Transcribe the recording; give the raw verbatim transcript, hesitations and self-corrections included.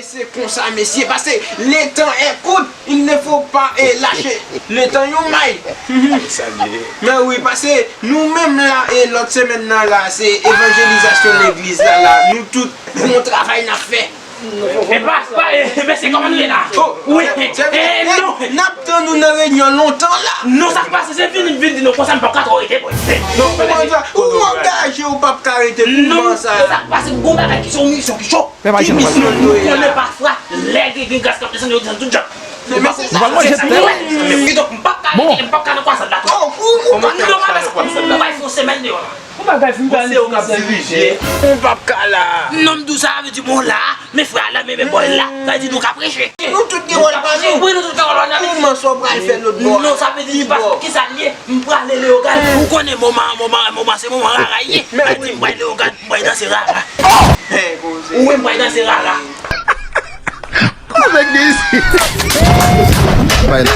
Se konsa, mesye, paske le temps est court, il ne faut pas eh, lâcher le temps yon may. Men wi, paske nou menm la, e lòt semèn nan la, se evanjelizasyon legliz la, la, nou tout, gon travay n ap fè. E pa, pa, e, mesye, kòman nou ye la? Oh, wi, e, non. N ap tann ou nan reyinyon lontan la. Non, sa k pase, se vini, vin di nou konsa, m p ap ka twò rete, bòy. Non, kòman sa? Ou angaje, ou p ap ka rete pou mwen sa. Non, sa k pase, gon bagay ki se yon misyon ki cho. Ki misyon nou ye la? Konnen pafwa, lè gen, gen gaz k ap desann, yo desann tout jan. Men se sa, se sa nou wè. Kidonk, m p ap ka rete, m p ap ka nan kwazad la tou. Oh, ou, ou pa ka nan kwazad la. Mwen bay fon semèn deyò la. Ou pa bay fon semèn deyò la. Ou p ap ka la. Non, m di w sa, vle di bon la, men frè a la, men, men bòy la, sa vle di nou ka preche. Nou tout gen wòl pa nou. Wi, nou tout gen wòl pa nou. Kòman sa w pral fè lòt bò a? Non, sa vle di ki bò? Kisa l ye? M prale Leyogàn. Ou konnen moman, moman, moman, se moman rara ye. Sa vle di m pral Leyogàn, m pral danse rara. Ou wè m pral danse rara. Avèk de isi. Bay la.